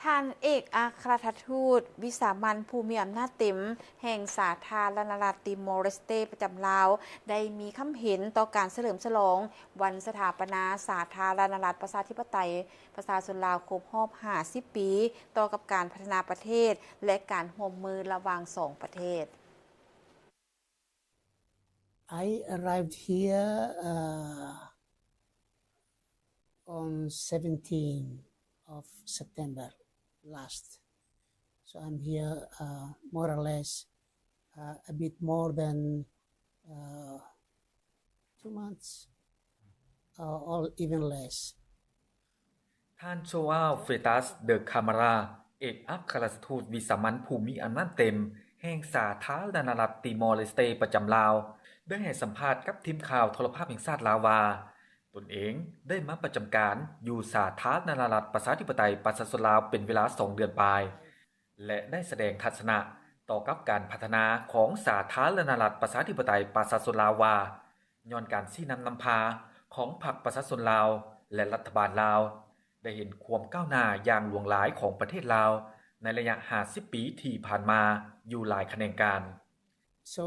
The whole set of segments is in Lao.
ທ່ານເອກອັຄລັດຖະທູດວິສາມັນຜູ້ມີອຳນາດເຕັມແຫ່ງສາທາລະນະລັດຕີມໍເລສເຕປະຈຳລາວ ໄດ້ມີຄຳເຫັນຕໍ່ການສະເຫຼີມສະຫຼອງວັນສະຖາປະນາສາທາລະນະລັດປະຊາທິປະໄຕປະຊາຊົນລາວຄົບຮອບຫ້າສິບປີ ຕໍ່ກັບການພັດທະນາປະເທດ ແລະ ການຮ່ວມມືລະຫວ່າງສອງປະເທດ. I arrived here, uh, on seventeenth of September last. So I'm here, uh, more or less, uh, a bit more than, uh, two months, uh, or even less. ທ່ານໂຊອາວ ເຟຕັສ ເດີຄາມາຣາ ເອກອັກຄະລັດຖະທູດວິສາມັນຜູ້ມີອຳນາດເຕັມແຫ່ງສາທາລະນະລັດຕີມໍເລສເຕປະຈຳລາວ ໄດ້ໃຫ້ສຳພາດກັບທີມຂ່າວໂທລະພາບແຫ່ງຊາດລາວວ່າ ຕົນເອງໄດ້ມາປະຈຳການຢູ່ສາທາລະນະລັດປະຊາທິປະໄຕປະຊາຊົນລາວເປັນເວລາສອງເດືອນປາຍ ແລະ ໄດ້ສະແດງທັດສະນະຕໍ່ກັບການພັດທະນາຂອງສາທາລະນະລັດປະຊາທິປະໄຕປະຊາຊົນລາວວ່າ ຍ້ອນການຊີ້ນຳນຳພາຂອງພັກປະຊາຊົນລາວ ແລະ ລັດຖະບານລາວ ໄດ້ເຫັນຄວາມກ້າວໜ້າຢ່າງຫຼວງຫຼາຍຂອງປະເທດລາວໃນໄລຍະຫ້າສິບປີທີ່ຜ່ານມາຢູ່ຫຼາຍຂະແໜງການ. So,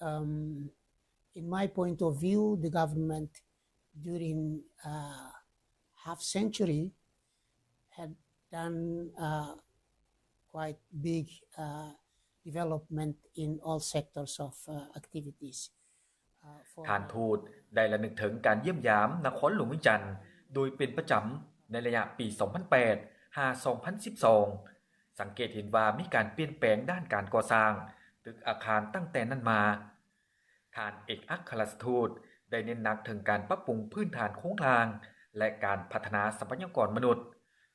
um, in my point of view, the government during, uh, half century had done, uh, quite big, uh, development in all sectors of, uh, activities. ທ່ານທູດໄດ້ລະນຶກເຖິງການຢ້ຽມຢາມນະຄອນຫຼວງວຽງຈັນໂດຍເປັນປະຈຳໃນໄລຍະປີສອງພັນແປດຫາສອງພັນສິບສອງ ສັງເກດເຫັນວ່າມີການປ່ຽນແປງດ້ານການກໍ່ສ້າງຕຶກອາຄານຕັ້ງແຕ່ນັ້ນມາ. ທ່ານເອກອັກຄະລັດຖະທູດໄດ້ເນັ້ນໜັກເຖິງການປັບປຸງພື້ນຖານໂຄງລ່າງ ແລະ ການພັດທະນາຊັບພະຍາກອນມະນຸດ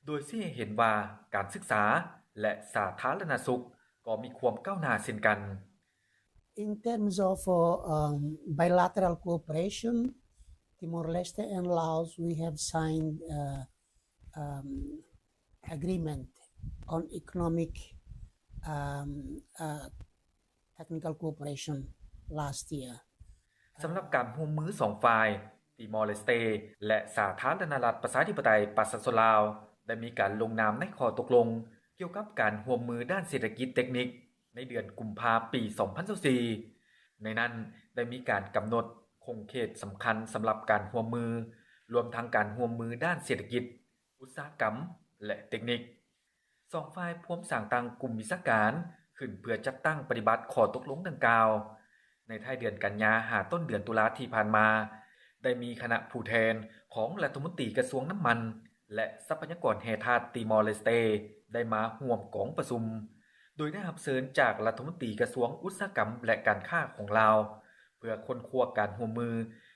ໂດຍຊີ້ໃຫ້ເຫັນວ່າການສຶກສາ ແລະ ສາທາລະນະສຸກກໍມີຄວາມກ້າວໜ້າເຊັ່ນກັນ. In terms of, uh, um, bilateral cooperation, Timor-Leste and Laos, we have signed, uh, um, agreement on economic, um, uh, technical cooperation last year. ສຳລັບການຮ່ວມມືສອງຝ່າຍ, ຕີມໍເລສເຕ ແລະ ສາທາລະນະລັດປະຊາທິປະໄຕປະຊາຊົນລາວ ໄດ້ມີການລົງນາມໃນຂໍ້ຕົກລົງກ່ຽວກັບການຮ່ວມມືດ້ານເສດຖະກິດເຕັກນິກ ໃນເດືອນກຸມພາປີສອງພັນຊາວສີ່ ໃນນັ້ນໄດ້ມີການກຳນົດຂົງເຂດສຳຄັນສຳລັບການຮ່ວມມື, ລວມທັງການຮ່ວມມືດ້ານເສດຖະກິດ, ອຸດສາຫະກຳ ແລະ ເຕັກນິກ. ສອງຝ່າຍພວມສ້າງຕັ້ງກຸ່ມວິຊາການຂຶ້ນເພື່ອຈັດຕັ້ງປະຕິບັດຂໍ້ຕົກລົງດັ່ງກ່າວ. ໃນທ້າຍເດືອນກັນຍາຫາຕົ້ນເດືອນຕຸລາທີ່ຜ່ານມາ, ໄດ້ມີຄະນະຜູ້ແທນຂອງລັດຖະມົນຕີກະຊວງນ້ຳມັນ ແລະ ຊັບພະຍາກອນແຮ່ທາດຕີມໍເລສເຕ ໄດ້ມາຮ່ວມກອງປະຊຸມ, ໂດຍໄດ້ຮັບເຊີນຈາກລັດຖະມົນຕີກະຊວງອຸດສາຫະກຳ ແລະ ການຄ້າຂອງລາວ ເພື່ອຄົ້ນຄວ້າການຮ່ວມມື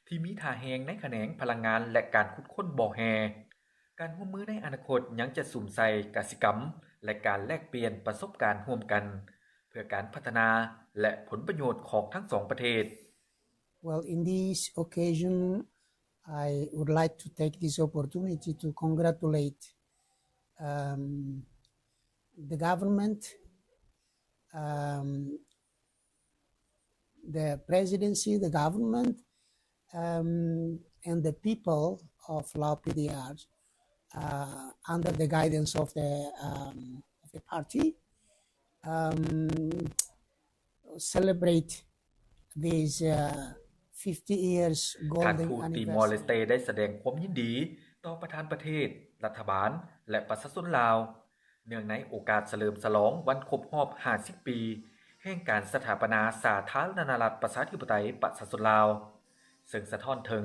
ທີ່ມີທ່າແຮງໃນຂະແໜງພະລັງງານ ແລະ ການຂຸດຄົ້ນບໍ່ແຮ່. ການຮ່ວມມືໃນອະນາຄົດຍັງຈະສຸມໃສ່ກະສິກຳ ແລະ ການແລກປ່ຽນປະສົບການຮ່ວມກັນ ເພື່ອການພັດທະນາ ແລະ ຜົນປະໂຫຍດຂອງທັງສອງປະເທດ. Well, in this occasion, I would like to take this opportunity to congratulate, um, the government, um, the presidency, the government, um, and the people of Lao P D R, uh, under the guidance of the, um, of the party, um, celebrate this, uh, fifty years golden anniversary. ທ່ານທູດຕີມໍເລສເຕ ໄດ້ສະແດງຄວາມຍິນດີຕໍ່ປະທານປະເທດ, ລັດຖະບານ ແລະ ປະຊາຊົນລາວ ເນື່ອງໃນໂອກາດສະເຫຼີມສະຫຼອງວັນຄົບຮອບຫ້າສິບປີ ແຫ່ງການສະຖາປະນາສາທາລະນະລັດປະຊາທິປະໄຕປະຊາຊົນລາວ, ເຊິ່ງສະທ້ອນເຖິງ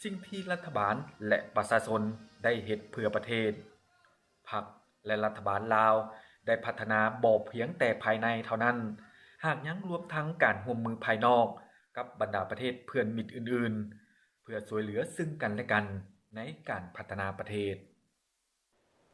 ສິ່ງທີ່ລັດຖະບານ ແລະ ປະຊາຊົນໄດ້ເຮັດເພື່ອປະເທດ. ພັກ ແລະ ລັດຖະບານລາວໄດ້ພັດທະນາບໍ່ພຽງແຕ່ພາຍໃນເທົ່ານັ້ນ, ຫາກຍັງລວມທັງການຮ່ວມມືພາຍນອກກັບບັນດາປະເທດເພື່ອນມິດອື່ນໆ ເພື່ອຊ່ວຍເຫຼືອຊຶ່ງກັນ ແລະ ກັນໃນການພັດທະນາປະເທດ.